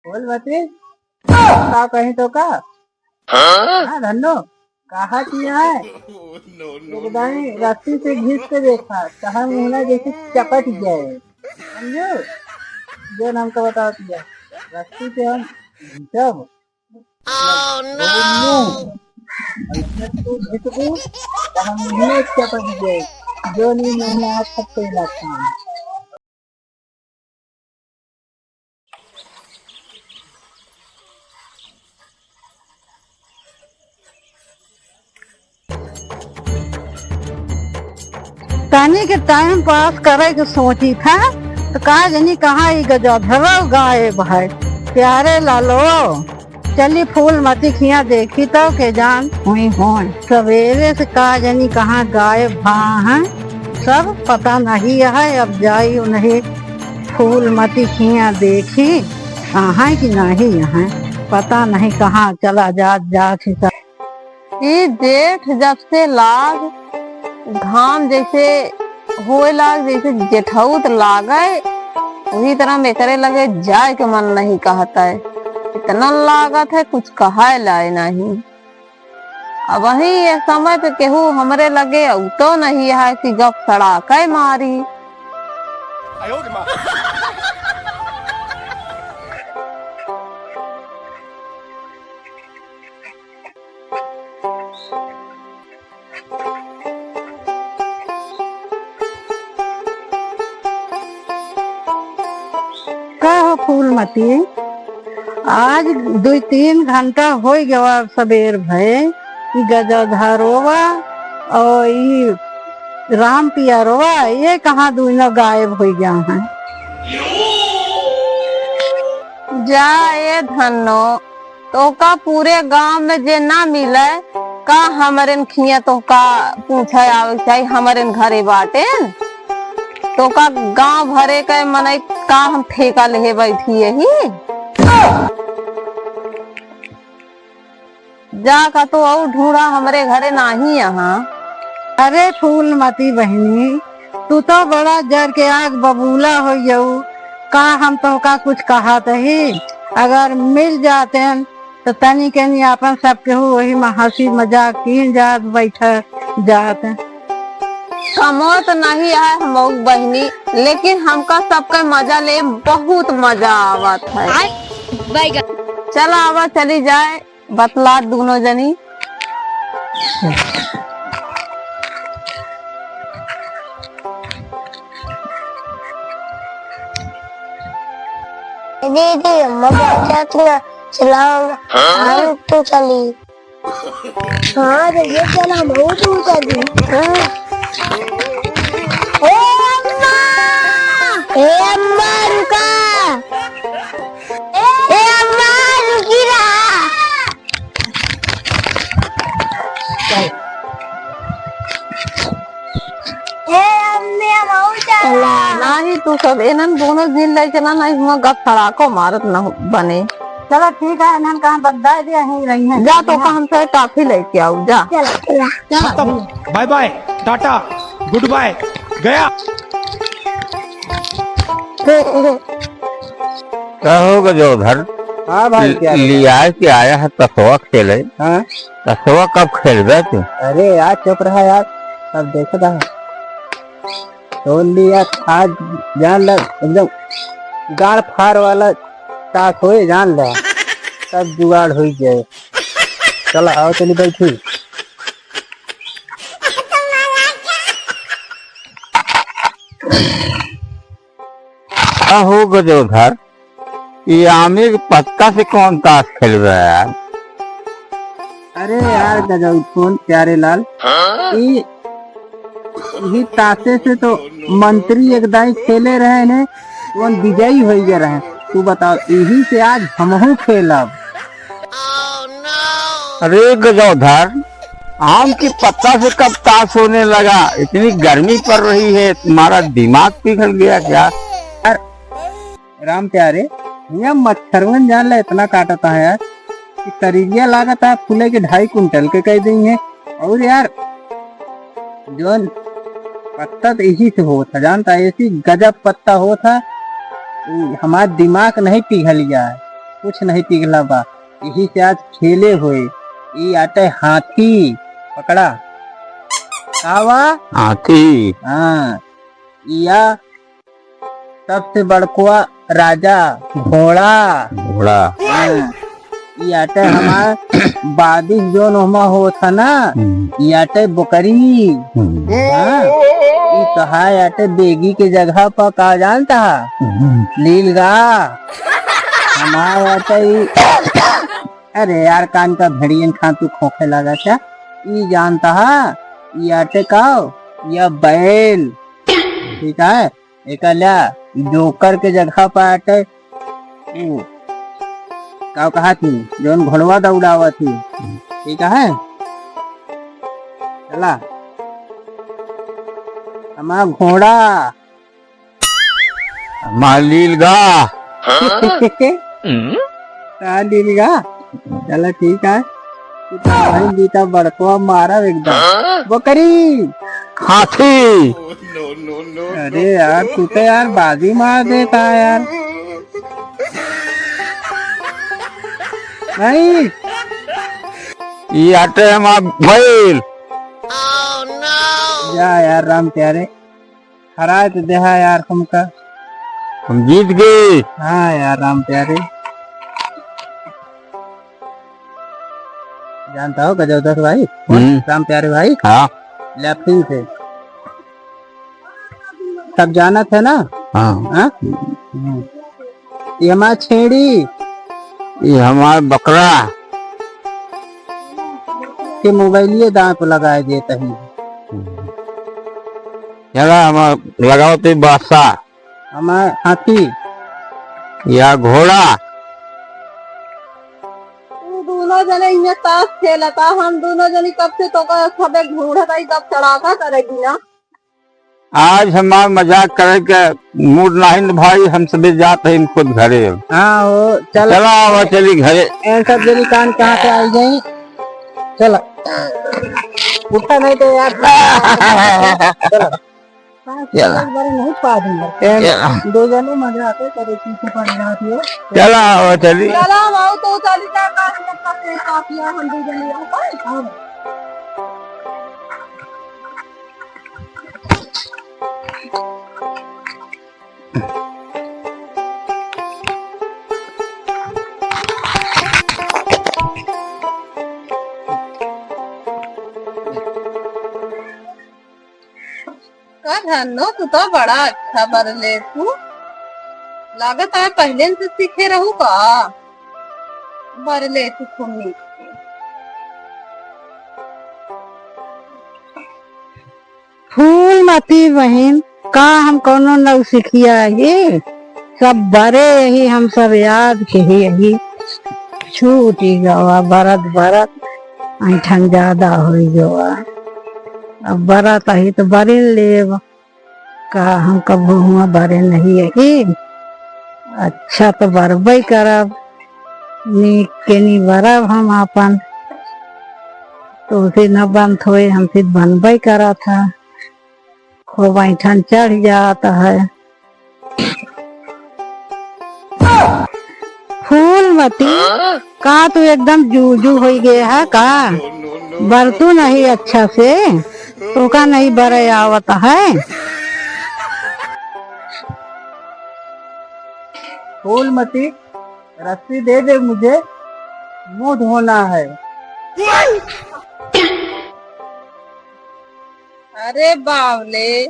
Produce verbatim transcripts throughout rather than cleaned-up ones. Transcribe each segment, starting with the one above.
बोल बच्ची, का कहीं तो का? हाँ धन्नो, कहा किया है? एकदम रस्सी से घिस के देखा, चाहे मुहना जैसे चपट जाए, समझो? जो नाम का बताओ किया, रस्सी से हम घिसब। Oh, no! ऐसे तू घिसबू, तो हम मुहना चपट जाए, जो नहीं मुहना आप सबको इलाज। तनी के time pass करे के सोची था, तो का जनी कहाँ ई गजोधरो गायब है। प्यारे लालो, चली फूलमती खिया देखी तो के जान हुई होय। सवेरे से का जनी कहाँ गायब भा हैं, सब पता नहीं है। अब जाई उन्हें फूलमती खिया देखी, कहाँ कि नहीं यहाँ, पता नहीं कहाँ चला जात, जात ही सब। ई जेठ जब से लाग, घाम जैसे होए लाग, जैसे जेठौत लागे, वही तरह में एकरे लगे जाए के मन नहीं कहत है। इतना लागत है, कुछ कहाए लाए नहीं। अबहीं ये समय पे केहू हमरे लगे अउतो नहीं है कि गप सड़ाके मारी। का हो फूलमती, आज दुई तीन घंटा होइ गवा सबेर भए, ई गजोधरवा और ई राम पियरवा, ये कहाँ दुइनो गायब होइ गया हैं? जा ए धन्नो, तोहका पूरे गांव में जे ना मिले, का हमरेन खिया तोहका पूछे आवे के चाही, हमरेन घरे बाटेन? तोहका गांव भरे के मनई का हम ठेका लेहे बैठी यही? जा का तो और ढूंढा, हमरे घरे नाही यहाँ। अरे फूलमती बहिनी, तू तो बड़ा जर के आग बबूला होइ जाऊ, का हम तोहका कुछ कहत ही? अगर मिल जातेन तो तनी कनी आपन सब केहू वही में हंसी मजाक कीन जात, बैठत जात। कमो तो नहीं आए हम बहिनी, लेकिन हमका सबके मजा ले बहुत मजा आवत है। आय, बैगन। चला आवा चली जाए। बतलात दुनो जनी। दीदी, मम्मा चाहती ना, चलाओ ना, हम तो चली। हाँ, तो ये चला, हम बहुत ऊंचा जी। हाँ। ए अम्मा! ए अम्मा, रुका! ए अम्मा, रुकी रहा। ए अम्मा, हम बहुत चला। नाही, तू सब एनन दोनों दिन ले चला, नाही हुआ गप फड़ाको मारत न हो-, बने। चलो ठीक है, इन्हन कहाँ बगदाए दे, यहीं रही हैं। जा तो का हमसे टाफी लेके आऊ, जा। चलो, चलो। खत्म, bye bye, टाटा, good bye, गया। का हो गजोधर? हाँ भाई, क्या हुआ? लिया के आया है तसवा खेले। हाँ। तसवा कब खेलबे तू? अरे यार, चुप रहा यार, अब देखो दा। तो लिया आज जान ल, एकदम गाड़ फाड़ वाला ताश होए, जान ल, सब जुगाड़ होइ जाए। चला, आओ, चली बैठी। का हो गजोधर, ये आमे के पत्ता से कौन ताश खेलबे यार? अरे यार गजोधर, कौन प्यारे लाल, हाँ? ई, ई ताशे से तो मंत्री एक दाई खेले रहे ने, कौन विजयी होइ गए रहे। तू बताओ, यही से आज हमहू खेलब। अरे गजोधर, आम के पत्ता से कब ताश होने लगा? इतनी गर्मी पड़ रही है, तुम्हारा दिमाग पिघल गया क्या? अरे राम प्यारे, हियाँ मच्छरवन जान ला इतना काटता है यार, कि तरीबिया लागत है फूले के ढाई कुंटल के कह दी है। और यार, जौन पत्ता तो इही से होत है, जानता है, ऐसी गजब पत्ता होत है, उ हमार दिमाग नहीं पिघल गया है। कुछ नहीं पिघला बा। यही से आज खेले होए। ई आटे हाथी, पकड़ा। का बा? हाथी। हाँ, या सबसे बड़कवा राजा घोड़ा। घोड़ा। हाँ, ई आटे हमार बादिश जोन ओहमा होत है ना, हम्म। ई आटे बकरी। हम्म। हाँ, ई कहा आटे बेगी के जगह पर का जानता है? हम्म। लीलगा। हमार आटे ई, अरे यार, कान का भेड़ियन खां तू खोखे लगा क्या? ई जानता है, ई आटे का, या बैल। ठीक है? एका ल्या, जोकर के जगह पर आटे, ऊ, का कहा थी, जौन घोड़वा दौड़ावा थी, ठीक है? चला, हमार घोड़ा। हमार लीलगा। का लीलगा? चला ठीक है। तू तो भाई जीता बड़कवा मारब एकदम। बकरी। हाथी। अरे यार, तू तो यार बाजी मार देता है यार। नहीं। ई आटे हमार भइल। जा यार राम प्यारे। हराए तो देहा यार हमका। हम जीत गए। हाँ यार राम प्यारे। जानता हो गजोधर भाई? हम्म। राम प्यारे भाई? हाँ। ले फिर से। सब जानत है ना? हाँ। हाँ? हम्म। ये हमार छेड़ी। ये हमार बकरा। के मोबाइलिए दांत पे लगाए देता ही। चला, हम लगाओ तो बादशाह। हमार हाथी। या घोड़ा। तू दोनों जने इन्हें ताश खेलता, हम दोनों जनी कब से तोका सबे ढूंढत आई, कब चढ़ाका करेगी ना। आज हमार मजाक करे के मूड नाहीं न भाई, हम सबे जात हई खुद घरे। हाँ हो, चल। चला आवा, चली घरे। ए सब जनी कान कहाँ से आई गई? चला। उठा नहीं तो यार। चला। चला। एक बार नहीं पा दूंगा। चला। दो जने मजा आते करे पीछे पड़ जाती हो। चला आवा, चली। चला आओ तो चली जा, काफी अच्छा से काफी हम दो जने यहाँ पर। हाँ। का धन्नो, तू तो बड़ा अच्छा बरले तू। लागत है पहले से सीखे रहू का? बरले तू खूब नीक से। फूलमती बहिन, का हम कौनो नौसिखिया ही? सब बरे यही, हम सब याद के ही यही। छूटी गवा बरत बरत, ऐंठन ज्यादा होई गवा। अब बरत ही तो बरिन लेब, का हम कबो हुआ बरे नहीं यही। अच्छा तो बरबई करब, नीक के नी बरब हम आपन। तोसे न बनत होए, हमसे बनबे करत है। खूब ऐंठन चढ़ जात है। फूलमती, का तू एकदम जूजू होई गए है का? बरतू नहीं अच्छा से, तोका नहीं बरे आवत है। फूलमती, रस्सी दे दे मुझे, मुंह धोना है। अरे बावले,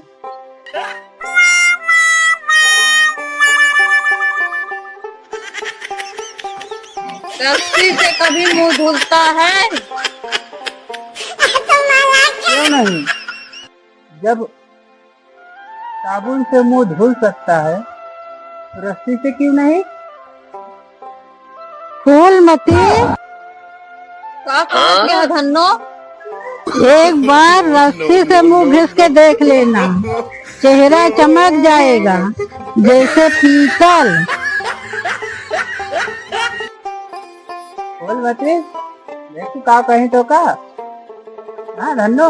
रस्सी से कभी मुंह धुलता है? क्यों नहीं? जब साबुन से मुंह धुल सकता है, तो रस्सी से क्यों नहीं? फूलमती, का कहत है धन्नो? एक बार रस्सी से मुंह घिस के देख लेना, चेहरा चमक जाएगा जैसे पीतल। फूलमती, देखू का कहीं तो का? हाँ धन्नो,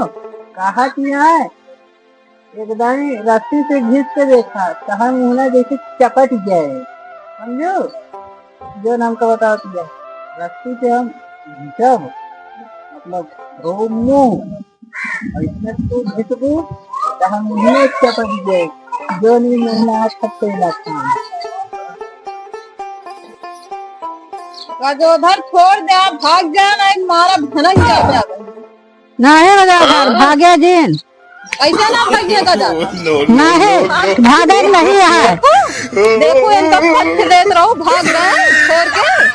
कहा कि है? एकदम रस्सी से घिस के देखा, तहार मुहना जैसे चपट जाए, समझो? जो नाम का बता दिया, रस्सी से हम घिसब, मतलब, घूमू, और इसमें तू घिसबू, तो हम मुँह में चपक जाए, जो नहीं महीना हाथ खत्ते लगता है। राजोधर, छोड़ दे, भाग जा, नहीं मारा भनक जा। नहीं राजोधर, भागे जिन। ऐसे ना भागिए गधा। नहीं, भागे के नहीं है। देखो, इनका पथ देत रहो, भाग गए छोड़ के।